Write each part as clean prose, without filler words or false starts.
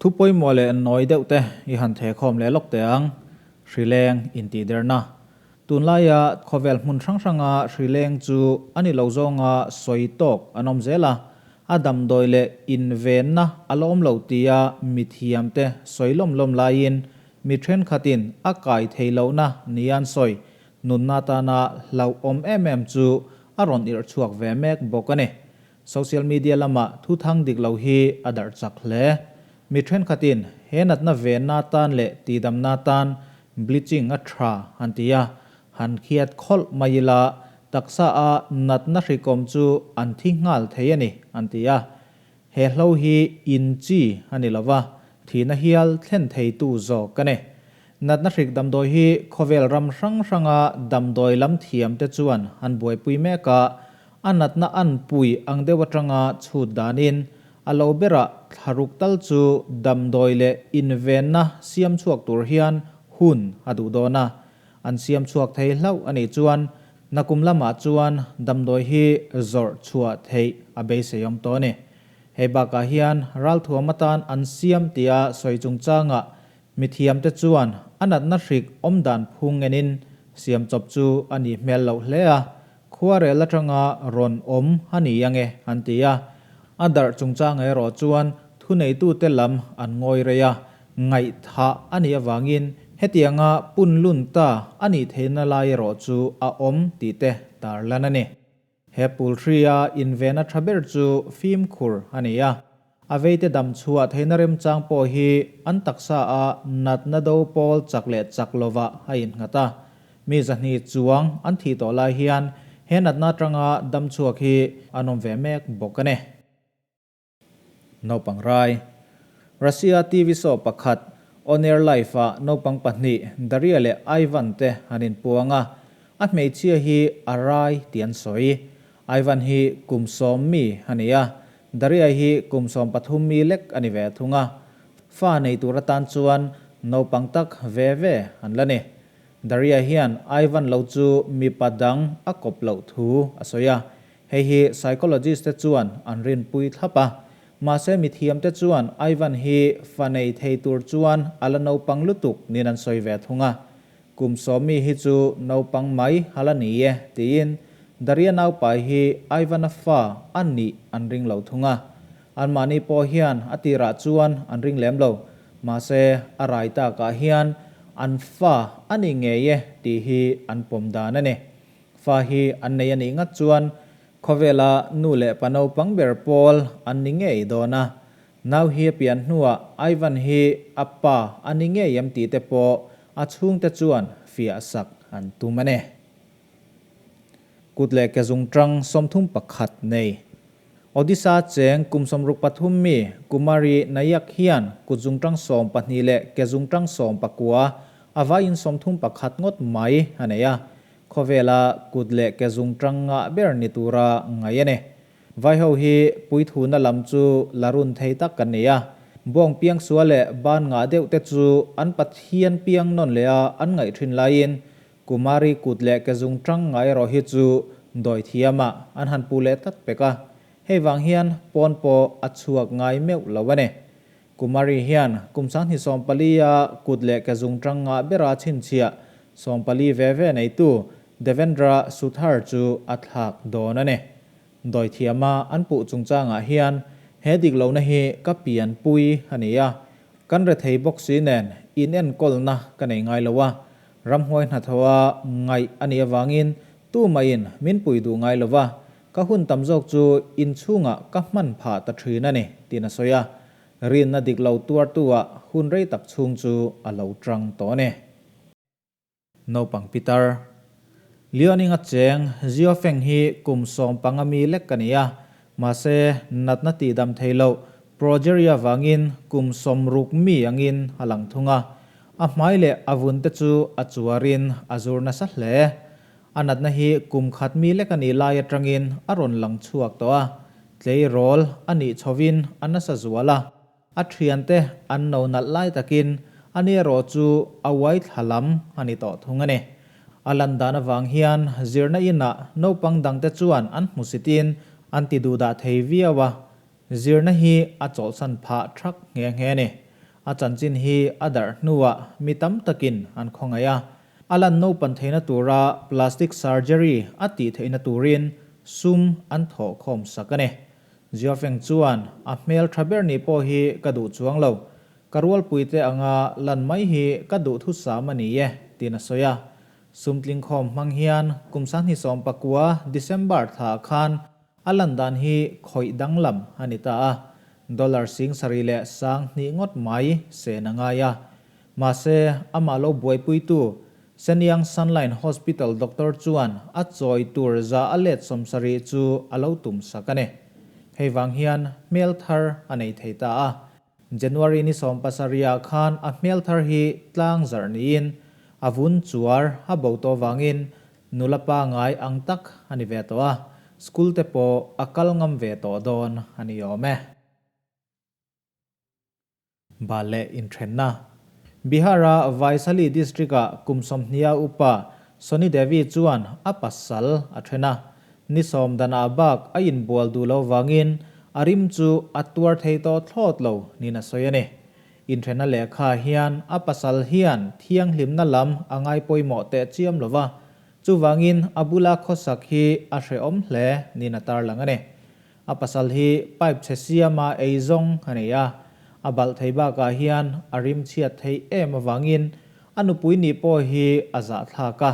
Thu pawimawh leh nawi deuh te i han thehkhawm leh lawk teh ang, hrileng intihderna. Tunlaia khawvel hmun hrang hranga hrileng chu a ni lo zawnga sawi tawk an awm zel a, a damdawi leh invenna a la awm lo tia mithiamte sawi lawm lawm laiin mi thenkhatin a kai thei lohna nia an sawi nunna atana hlauhawm em em chu a rawn irh chhuak ve mek bawk a ni. Social media lamah thu thang dik lo hi a darh chak hle. Mi thenkhatin he natna venna atan leh tihdamna atan bleaching a tha an ti a, han khiat khawlh mai ila taksa a natna hrikawm chu an thi nghal thei a ni an ti a. He hlo hi in chi a ni lova, thihna hial thlen theitu zawk a ni. Natna hrik damdawi hi khawvel ram hrang hranga damdawi lam thiamte chuan an buaipui mek a, A natna an pui ang deuh atanga chhut danin a lo berah thlaruk tal chu damdawi leh invenna siam chhuak tur hian hun a duh dawn a. An siam chhuak thei hlauh a nih chuan nakum lamah chuan damdawi hi zawrh chhuah theih a beiseiawm tawh a ni. Hei bakah hian ralthuam atan an siam tia sawi chungchangah mithiamte chuan a natna hrik awmdan phung enin siam chawp chu a nih hmel loh hle a, Khuarel atanga rawn awm a ni ange an ti a, a darh chungchang erawh chuan thuneitute lam an ngawi rei a, ngaihthah a nih avangin hetianga punlun ta a nih theihna lai erawh chu a awm tih te tarlan a ni. He pulhria invena tha ber chu fimkhur a ni a, a veite dam chhuah theihna remchang pawh hi an taksa a natna do pawl chak leh chak lovah a innghat a. Mi 200 chuang an thih tawh lai hian he natna atanga dam chhuak hi an awm ve mek bawk a ni. Naupang rai. Russia TV show pakhat On Air Live-ah naupang pahnih Daria leh Ivan te an inpuang a, a hmeichhia hi a rai tih an sawi. Ivan hi kum sawm mi a ni a, Daria hi kum 13 mi lek a ni ve thung a. Fa nei tur atan chuan naupang tak ve ve an la ni. Daria hian Ivan lo chu mipa dang a kawp loh thu a sawi a. Hei hi psychologist te chuan an rinpui thlap a. Mahse mithiam te chuan Ivan hi fa nei thei tur chuan a la naupang lutuk niin an sawi ve thung a. Kum sawmi hi chu naupang mai a la ni e, tiin Daria naupai hi Ivan-a fa a nih an ring lo thung a. Anmahni pawh hian a tirah chuan an ring lem lo, mahse a rai takah hian an fa a ni ngei e tih hi an pawm dan a ni. Fa hi an nei a nih ngat chuan khawvela nu leh pa naupang ber pawl an ni ngei dawn a. Nau hi a pian hnuah Ivan hi a pa a ni ngei em tih te pawh a chhungte chuan fiah sak an tum a ni. Kut leh ke zungtang 31 nei. Odisha cheng kum 63 mi Kumari Nayak hian kut zungtang 12 leh ke zungtang 19 a vaiin 31 ngawt mai a nei a. Khawvela kut leh ke zungtang ngah ber ni tura ngai a ni. Vaiho hi puithuna lam chu la run thei tak kan ni a. Bawng piangsua leh ban ngah deuh te chu an Pathian piang nawn leh a an ngaih thin laiin Kumari kut leh ke zung tang ngai erawh hi chu dawi thiam ah an han pu leh tlat pek a. Hei vang hian pawn pawh a chhuak ngai meuh lo a ni. Kumari hian kum 2014 a kut leh ke zung tang ngah bera chhinchhiah 14 ve ve neitu Devendra Suthar chu a thlak dawn a ni. Dawi thiama an puh chungchangah hian he dik lohna hi ka pianpui a ni a, kan rethei bawk si nen inenkawlna ka nei ngai lo a, ramhuai hnathawha ngaih a nih avangin tumahin min pui duh ngai lo va, ka hun tam zawk chu inchhungah ka hman phah ta thin a ni, tiin a sawi a. Rinna dik lo tuartu-ah hun rei tak chhung chu a lo tang tawh a ni. Naupang pitar. Liaoning a cheng Zio Feng hi kum 15 mi lek a ni a, mahse natna tihdam thei loh progeria vangin kum 60 mi angin a lang thung a. A hmai leh a vun te chu a chuarin a zur nasa hle. A natna hi kum khat mi lek a nih lai atangin a rawn lang chhuak tawh a, tleirawl a nih chhovin a nasa zual a. A thiante an no nalh lai takin ani erawh chu a uai thla lam a ni tawh thung a ni. A lan dan avang hian zirna inah naupang dangte chuan an hmusitin an ti duhdah thei viau a, zirna hi a chawlhsan phah thak nghe nghe a ni. A chanchin hi a darh hnuah mi tam takin an khawngaih a, a lan naupan theihna tura plastic surgery a tih theihna turin sum an thawh khawm sak a ni. Jiafeng chuan, A hmel tha ber nih pawh hi ka duh chuang lo. Ka rualpuite anga lan mai hi ka duhthusam a ni e, tiin a sawi a. Sum tlingkhawm hmang hian kum 2019 December thla khan a lan dan hi khawih danglam a ni ta a, dollar 72,000 ngawt mai sen a ngai a. Mahse, amah lo buaipuitu Shenyang Sunline Hospital doctor chuan a chawi tur 70% chu a lo tum sak a ni. Hei vang hian hmel thar a nei thei ta a. January ni 17 ah khan a hmel thar hi tlang zarh niin a vun chuar a bo tawh vangin nula pangai ang tak a ni ve tawh a, school te pawh a kal ngam ve tawh dawn a ni awm e. Bal leh inthenna. Bihar-a Vaishali district-ah kum 20 a upa Soni Devi chuan a pasal a then a, Ni sawm danah bak a inbual duh lo vangin a rim chu a tuar thei tawh thlawt lo niin a sawi a ni. Inthenna lehkha hian a pasal hian thianghlimna lam a ngai pawimawh teh chiam lo va, chuvangin a bula khawsak hi a hrehawm hle niin a tarlang a ni. A pasal hi pipe chhe siama ei zawng a nei a, a balh thei bakah hian a rim chhiat theih em avangin a nupui nih pawh hi a zahthlak a,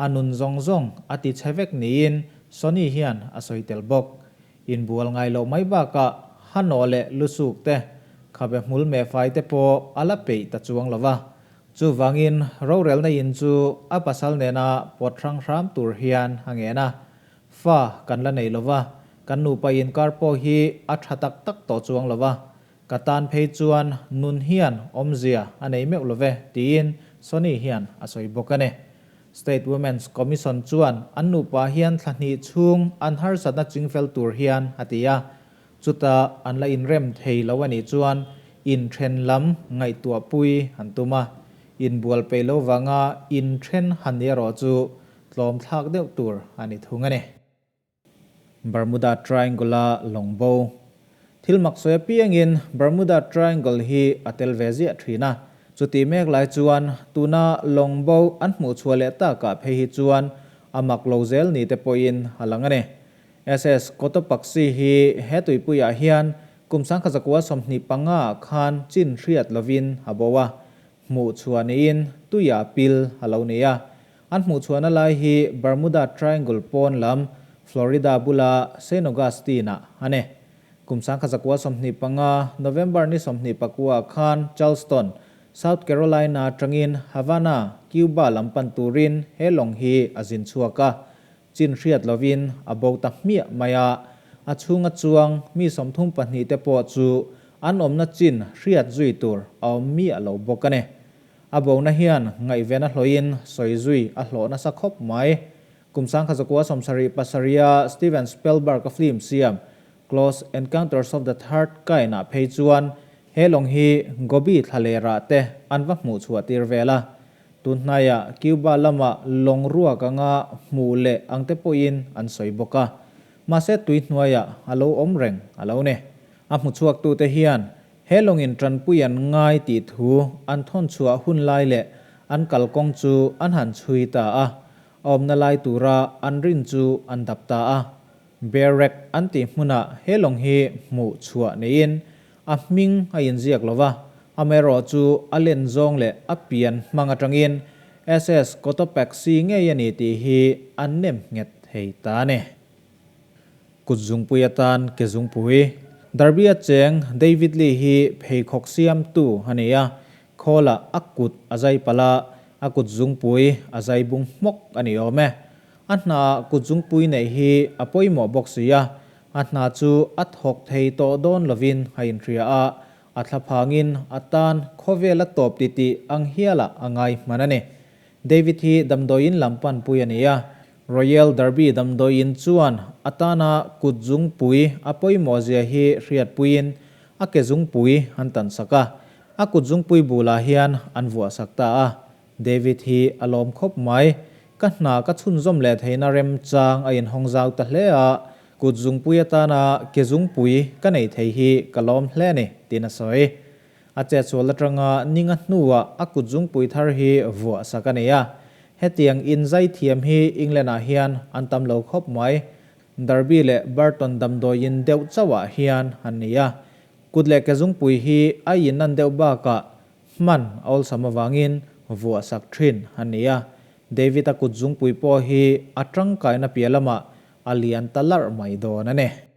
A nun zawng zawng a ti chhe vek niin Sony hian a sawi tel bawk. Inbual ngai loh mai bakah Hanawh leh Lusuk te, khabe hmul meh fai te pawh a la peih ta chuang lo va. Chuvangin rorelna in chu a pasal nena pawt hrang hram tur hian a ngen a. Fa kan la nei lo va, kan nupa inkar pawh hi a tha tak tak tawh chuang lo va. Ka tan phei chuan nun hian awmzia a nei meuh lo ve, tiin Sony hian a sawi bawk a ni. State Women's Commission chuan an nupa hian thla hnih chhung an harsatna chingfel tur hian a ti a, chuta an la inrem thei lo a nih chuan inthen lam ngaihtuahpui an tum a, inbual peih lo vanga inthen han ni erawh chu tlawmthlak deuh tur a ni thung a ni. Bermuda Triangle-a lawng bo. Thil mak sawi apiangin Bermuda Triangle hi a tel ve ziah thin a. Chutih mek lai chuan tuna lawng bo an hmuh chhuah leh takah phei hi chuan a mak lo zel ni te pawhin a lang a ni. SS Cotopaxi hi he tuipuiah hian kum 1925 ah khan chin hriat lovin a bo a, hmuh chhuah niin tuiah pil a lo ni a. An hmuhchhuahna lai hi Bermuda Triangle pawn lam, Florida bula Saint Augustine-ah a ni. Kum 1925, November ni 24 khan Charleston, South Carolina atangin Havana, Cuba lam pan turin he lawng hi a zin chhuak a. Chin hriat lovin a bo ta hmiah mai a, a chhunga chuang mi 32 te pawh chu an awmna chin hriat zui tur a awm miah lo bawk a ni. A bona hian ngaihven a hlawhin sawi zui a hlawh nasa khawp mai. Kum 1977 a Steven Spielberg-a film siam Close Encounters of the Third Kind-ah phei chuan he lawng hi Gobi thlalerah te an va hmuh chhuah tir vel a. Tun hnaiah Cuba lama lawng ruak anga hmuh leh ang te pawhin an sawi bawk a. Mahse tui hnuaiah a lo awm reng a lo ni. A hmuchhuaktute hian He lawngin tanpui an ngai tih thu an thawn chhuah hun lai leh an kalkawng chu an han chhui ta a, a awmna lai tura an rin chu an dap ta a. Bear Wreck an tih hmunah he lawng hi hmuh chhuah niin a hming a inziak lo va, amaherawh chu a len zawng leh a pian hmang atangin SS Cotopaxi ngei a ni tih hi an nem nghet thei ta a ni. Kut zungpui atan ke zungpui. Derby-a cheng David Lee hi pheikhawk siamtu a ni a, khawlah a kut a zai palh a, a kut zungpui a zai bung hmawk a ni awm e. A hnaah kut zungpui neih hi a pawimawh bawk si a, a hna chu a thawk thei tawh dawn lovin a inhria a, a thlaphangin a tan khawvel a tawp titih ang hialah a ngai hman a ni. David hi damdawiin lam panpui a ni a, Royal Derby damdawiin chuan a tana kut zungpui a pawimawh zia hi hriatpuiin a ke zungpui an tan sak a, a kut zungpui bulah hian an vuah sak ta a. David hi a lawm khawp mai. Ka hna ka chhunzawm leh theihna remchang a inhawng zau ta hle a, kut zungpui atana ke zungpui ka nei thei hi ka lawm hle a ni, tiin a sawi. A chetsual atanga ninga hnuah a kutzungpui thar hi vuah sak a ni a. Hetiang inzai thiam hi England-ah hian an tam lo khawp mai. Derby leh Burton damdawiin deuh chauhah hian an ni a. Kut leh kezungpui hi a inan deuh bakah hman a awlsam avangin vuah sak thin an ni a. David-a kutzungpui pawh hi a tangkaina piah lamah a lian ta larh mai dawn a ni.